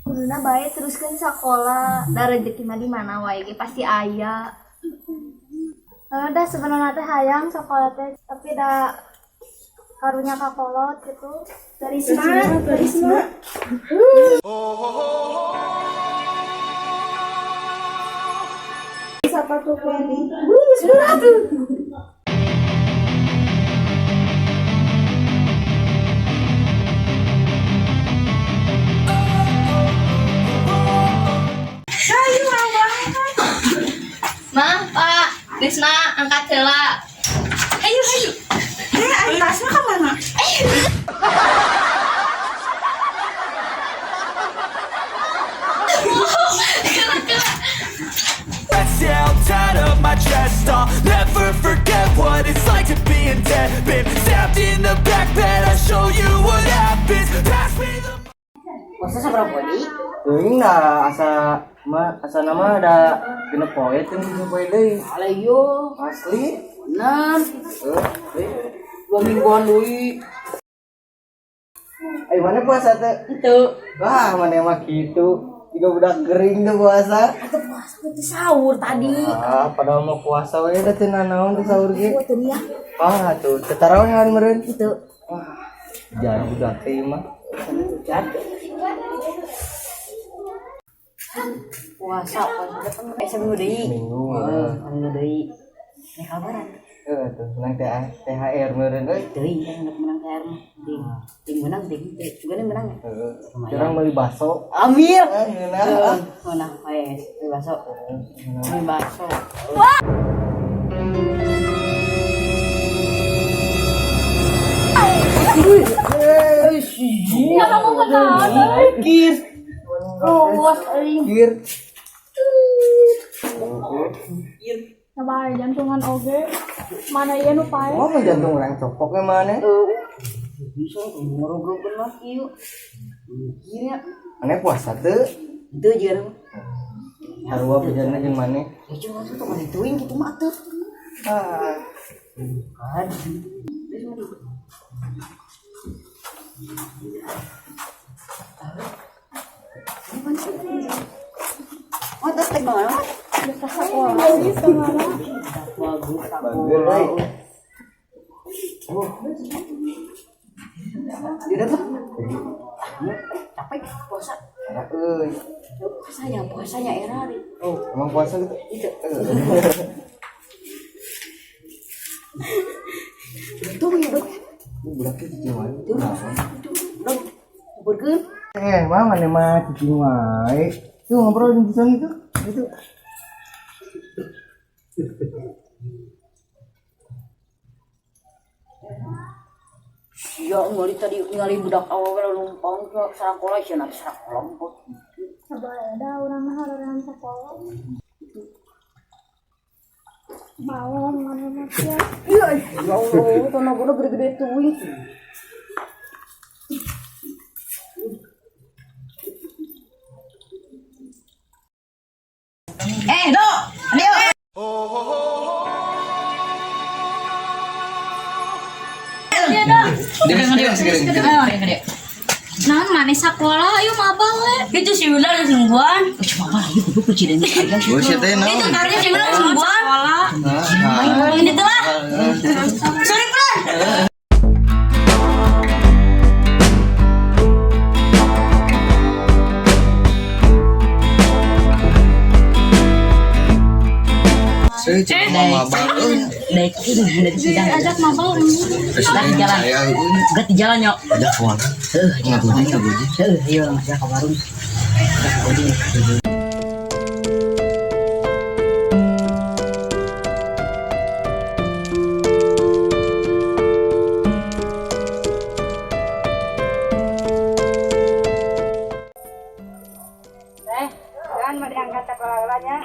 Kuduna bae teruskeun sakola, da rezeki mah di mana wae ge pasti aya. Heeh, dah sebenarnya teh hayang sekolah teh, tapi da karunya ka kolot gitu. Karisma, karisma. Sepatu kuning. Sepatu. Mah, Pak, Risma angkat heula. Ayo, ayo. Eh, ari tasna ka mana? Yeah, I'll tat up my chest. I'll never forget what it's like to be in debt. Been stabbed in the back bed, I'll show you what happens. Pass me the Puasa sabaraha poe deui? Teuing da asa ma asa nama da genep poe teh tujuh poe deui. Alah ieu, Asli. bener. Heuh, 2 mingguan deui. Ayo mana puasa teh? Henteu. Wah, mana mah kitu. Tiga budak gering tuh puasa. Atuh puasa teh sahur tadi. Ah, padahal mau puasa we da teu nanaon teh sahur ge. Teu niat. Ah, tuh teu tarawih hari meureun. Henteu. Wah, jangan budak teh mah. Puasa, puasa teh kan seminggu deui. Minggu. Heeh, seminggu deui. Nih kabaran. Heeh, tuh menang THR meureun euy. Teuing kan udah menang THR mah. Ting, ting menang ting teu. Juga nih menang ya. Heeh. Kurang beli bakso. Ambil. Eh, ngeunah. Heeh, menang. Wes, beli bakso. Beli bakso. Kir. Luas euy. Kir. Coba jantungan oge. Mana ieu nu pae? Oh, mah jantung orang copoknya mana? Bisa ngorogrogkeun mah kieu. Mikir ya. Mana puasa tuh? Henteu jeung Sarua bejana jeung mana? Ya cuma tuh mana teuing kitu mah tuh. Ah, Kan. Terus mah Oh, terus tek mana? Geus kemana? Bagus, bagus euy. Tidak tuh. Capek puasa. Enak euy. Puasanya, puasanya era nih. Oh, emang puasa gitu? Itu. Heeh. Itu ya, Dok. Ini budaknya cicing wae. Itu. Dok. Berkeun. Eh, mah mana mah cicing wae. Tuh ngobrol di sana itu. Itu. Sia ngali tadi ngali budak awewe lumpang ke sarakola sia nanti sarakola kok. Coba da urang mah hareureuhan sakola. Bawang mana mah sia. Ya Allah, tanah gede-gede teuing. Eh, Dok. Ayo. Naon maneh sakola ayo mabal we. Itu si Wildan geus nungguan. Cuma mah ieu kudu presiden aja sih. Oh, sia teh naon? Itu tarnya si Wildan geus nungguan. Sekolah. Nah, Ini tuh lah. Sorry, Plan. Saya cuma mabal euy. Naik ini udah di sidang. Ajak mabal urang. Presiden jalan. saya euy. Enggak di jalan, Nyok. Ada ke warung. Heeh, Ngagoji, ngagoji. Heeh, ayo ya ke warung. Ngagoji. Teh, kan mau diangkat sekolah-sekolahnya.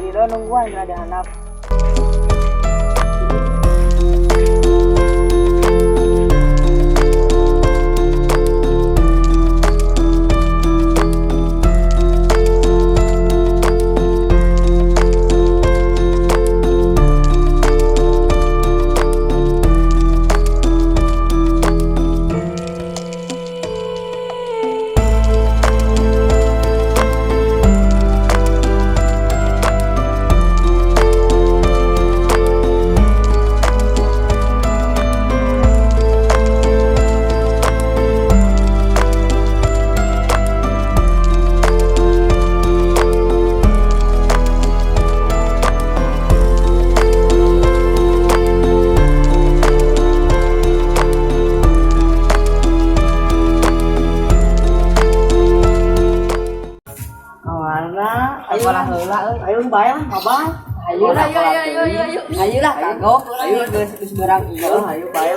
Ridho nungguan rada handap. Awarna, ayo lah heula euy. Ayo bae lah, mabal. Ayo lah, Ayo ayo ayo ayo. Ayo lah kagok. Ayo geus geus berang ieu, ayo bae.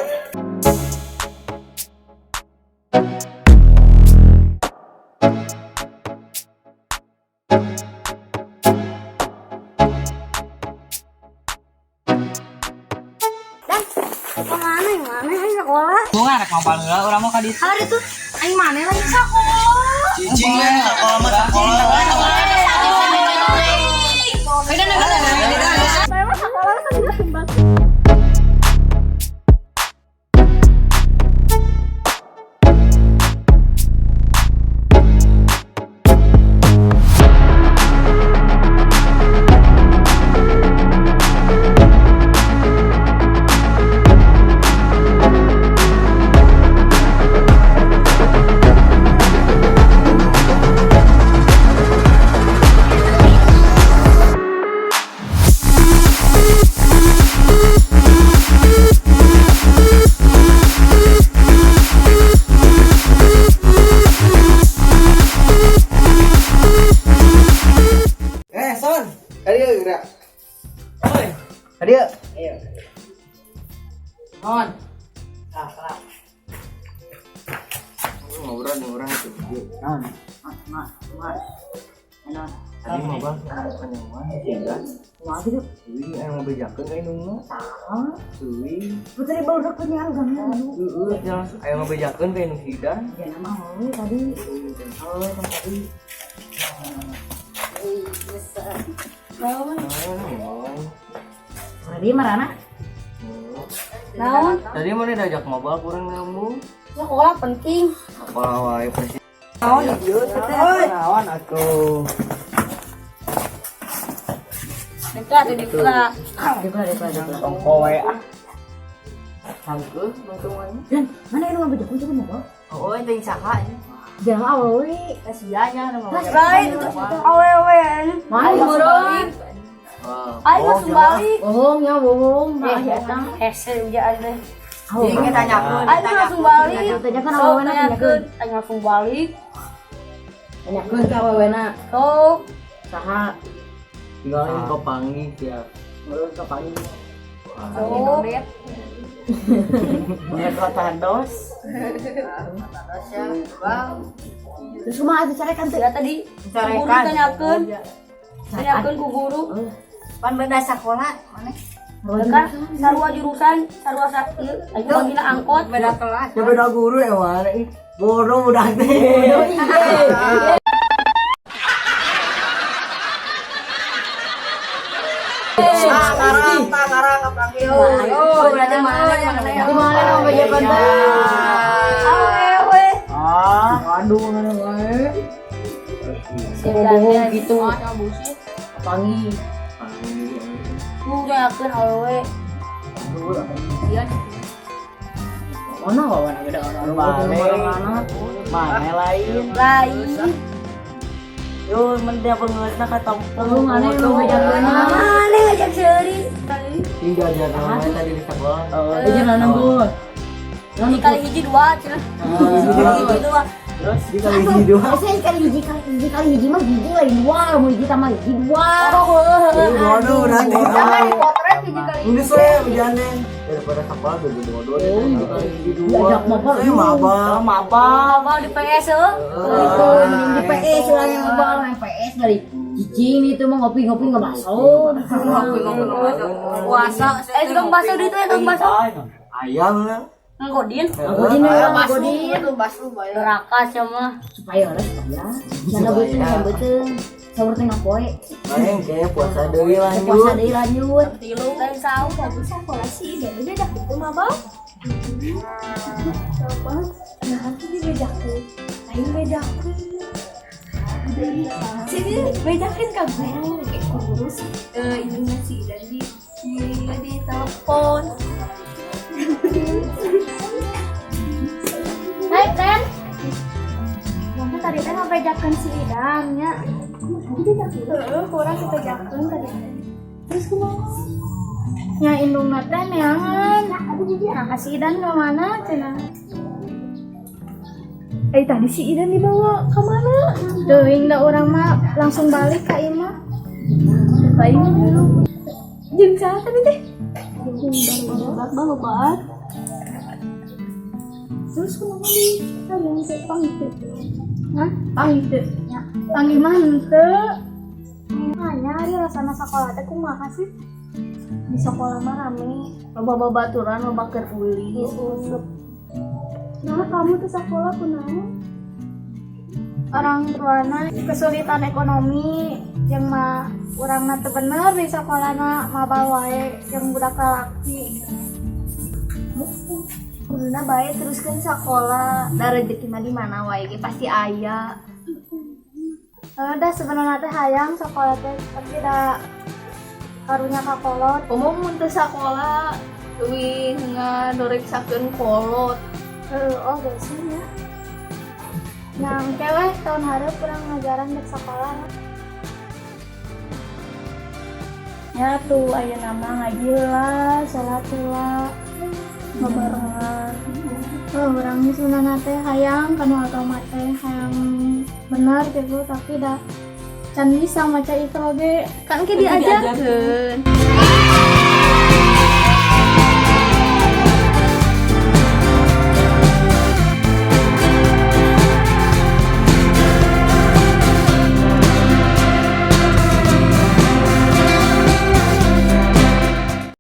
Dan kemana yang mana aing sekolah? Bunga rek mabal heula urang mah ka ditu. Hari tuh aing mana lagi sekolah? Cicing we sakola mah sakola. Saya mah sekolah kan udah kembang. Eh, Son. Ayo gerak. Oi. Ayo. Ayo. Non. Nah, lah. Ngobrol nih orang itu. Non. Mas, mas, mas. Non. Tadi mau bang, panjangan, tiga. Kumaha gitu? Wih, ayo mau bejakeun ka indungna. Saha? Wih. Putri baru punya agama. Heeh, jalan ayo mau bejakeun ka indung hidan. Ya nama heuh tadi. Heuh tadi. Naon? Tadi marana? Naon? Tadi mana diajak ngobrol kurang nyambung. Sekolah penting. Sekolah wae persis. Naon ieu teh? Naon atuh. Dekat tuh dibuka. Dibuka, dibuka, dibuka. Tongko wae ah. Sangkeun untung Dan mana ini mau bejakeun coba mau? Oh, itu yang saha. Jangan awewe. Kasihannya nu mau. Lain awewe. Mana Meureun. Aing langsung balik. Bohong ya bohong. Nah, ya eta. Hese ujaan teh. Ingin tanyakeun. Aing langsung balik. Tanyakeun Sok awewena tanyakeun, tanyakeun. aing langsung balik. Tanyakeun ka awewena. Sok Saha? Tinggalin kepanggih ya. Meureun ka panggih. sok. Mereka tandos. Terus kumaha atuh carekan teh? Ya tadi guru tanyakeun. Tanyakeun ku guru. Pan beda sekolah mana? Kan sarua jurusan, sarua ieu aing manggilna angkot. Beda kelas. Ya beda guru ya mana ih. Bodoh udah teh. Tangarang, kepanggih. Oh, berarti mana mana ya? Di mana nu bejakeun teh? Awewe. Ah, aduh mana wae. Bohong gitu. Panggih. Guru tanyakeun awewe. Mana wawana gede orang mana? Mana lain? Lain. Yo, mending pengeusna ka tempo. Lu mana nu bejakeun? Mana ngajak seuri. Tiga aja namanya tadi di sekolah. Oh, dia nanggung. Dikali hiji dua cenah. Dikali hiji dua. Terus dikali hiji dua. Saya kali hiji kali hiji kali hiji mah hiji lain dua, mau hiji tambah hiji dua. Bodoh nanti. Jangan dipotret hiji kali. Ini saya ujiannya. Daripada sekolah bego-bego. Oh, diajak mabal. Saya mabal. Mabal. Mabal di PS heuh. Itu mending di PS lah yang mabal, main PS dari cicing itu mah ngopi-ngopi nggak masuk. Puasa. Eh, tukang bakso di itu ya, tukang bakso. Ayam lah. Nggodin. Godin ya, godin. Neraka sama. Supaya lah, supaya. Sana beuteung, sana beuteung. Sahur tengah poe. Main kayak puasa deui lanjut. Puasa deui lanjut. Lain sahur. Tapi sekolah sih Idan bejak itu mabal. Coba, nah aku dibejakeun. Aing bejakeun. Sini bejakeun ka guru. Eh, ku guru sih. Eh, ininya si Idan di telepon. Hai, Ren. Mungkin tadi teh ngabejakeun si Idan nya. Heeh, kurang dibejakeun tadi. Terus kumaha? Nya indungna teh neangan. Nah, si Idan ke mana cenah? Eh, tadi si Idan dibawa ke mana? Teuing da urang mah langsung balik ka imah. Lain dulu. Jeung saha tadi teh? Jeung baru. Terus kumaha di? Hayang teh panggih teu. Hah? Panggih teu. Nya. Panggih mah henteu. Nanya ari rasana sakola teh kumaha sih? Di sekolah mah rame. Loba babaturan, loba keur ulin. Nah, kamu tuh sekolah kunaon? Orang tuana kesulitan ekonomi yang mah urang mah teu bener di sekolahna mabal wae yang budak lalaki. Kuduna bae teruskeun sakola. Da rezeki mah di mana wae ge pasti aya. Dah sebenarnya teh hayang sekolah teh tapi da karunya ka kolot. Komo mun teu sakola leuwih ngadoreksakeun kolot. Heuh, oh geus nya. Nah, engke weh tahun hareup urang ngajaran dek sekolah. Ya tuh ayeuna mah ngaji lah, salat lah, babarengan. Oh, urang sebenarnya teh hayang kanu agama teh hayang bener gitu tapi da can bisa maca itu oge Kan ke diajarkeun.